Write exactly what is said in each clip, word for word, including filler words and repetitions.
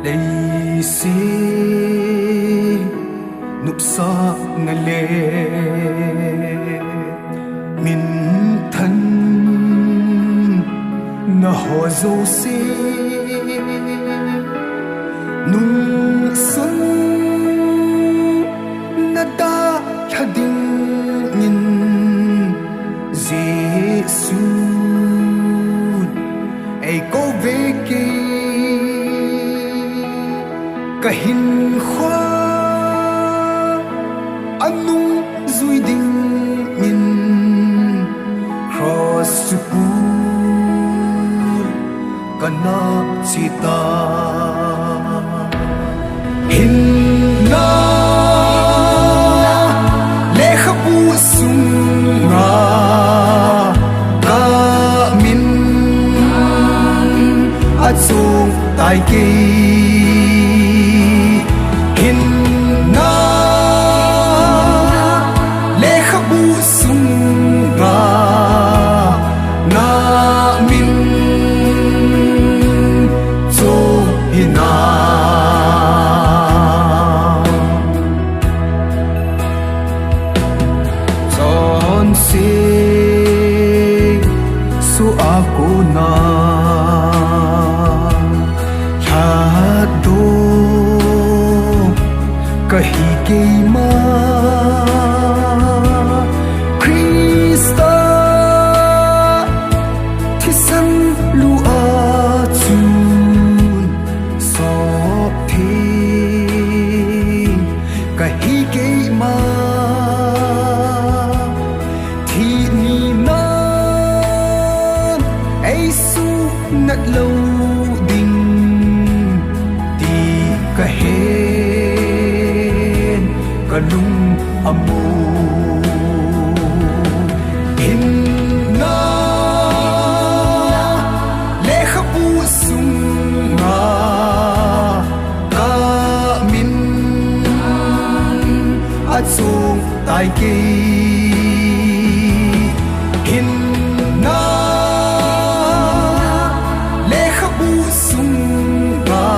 Leiset nopsahna le minthan na ho jouse nungsun na dalha dingin Jesu ei kou ve kei. Ka hinkho a nungjui dingin cross chu pui ka na chi ta. Hinna lekhabu sunga ka min a chung tai kei. Hinna lekhabu sunga na min chu hina. Chonse su a kona lhatdoh ka hi keima. Krista thisan lu a chun sop thei ka hi keima. Thi ni nan ei sunat lo ding ti ka hen, ka lung a mu. Hinna lekhabu sunga ka min a chung tai kei. Hinna lekhabu sunga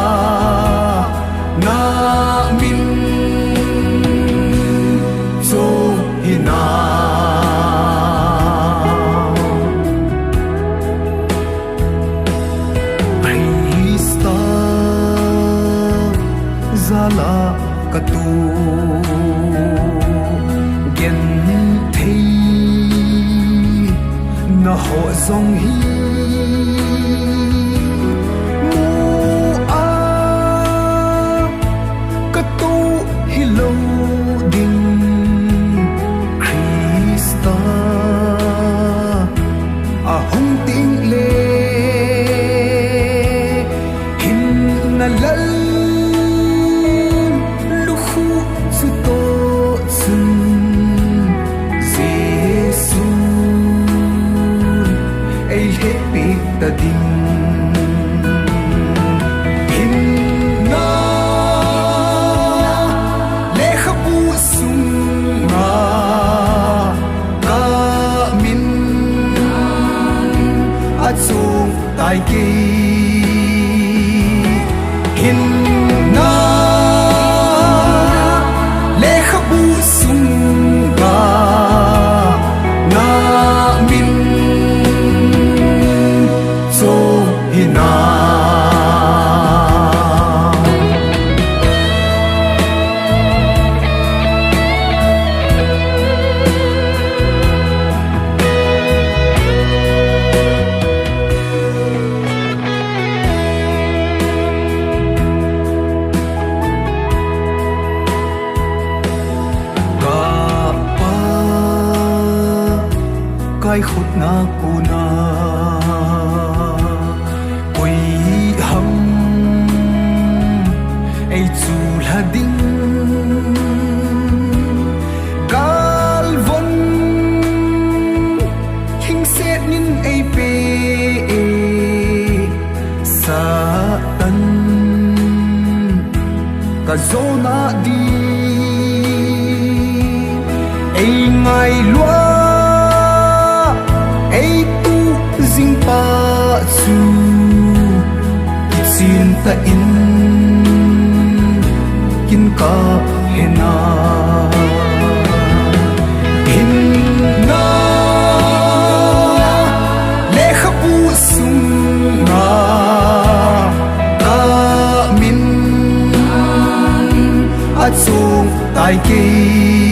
na min chu hina. Krista jala ka tu genthei na ho jong hi mu a ka tu hi lo ding. Krista a hung ting le hinna lal lukhu chu to chun Jesu ei hepik ta ding. Hinna lekhabu sunga ka min a chung tai kei. Hinna lekhabu sunga na min chu hina. Kapa kaikhutna kona koi ham ei chulha ding. Galvon hingset nin ei pe e, Satan ka jona di ei ngailua ei tu jing pa chu kichin ta in Hinna lekhabu sunga kamin achung tai kei.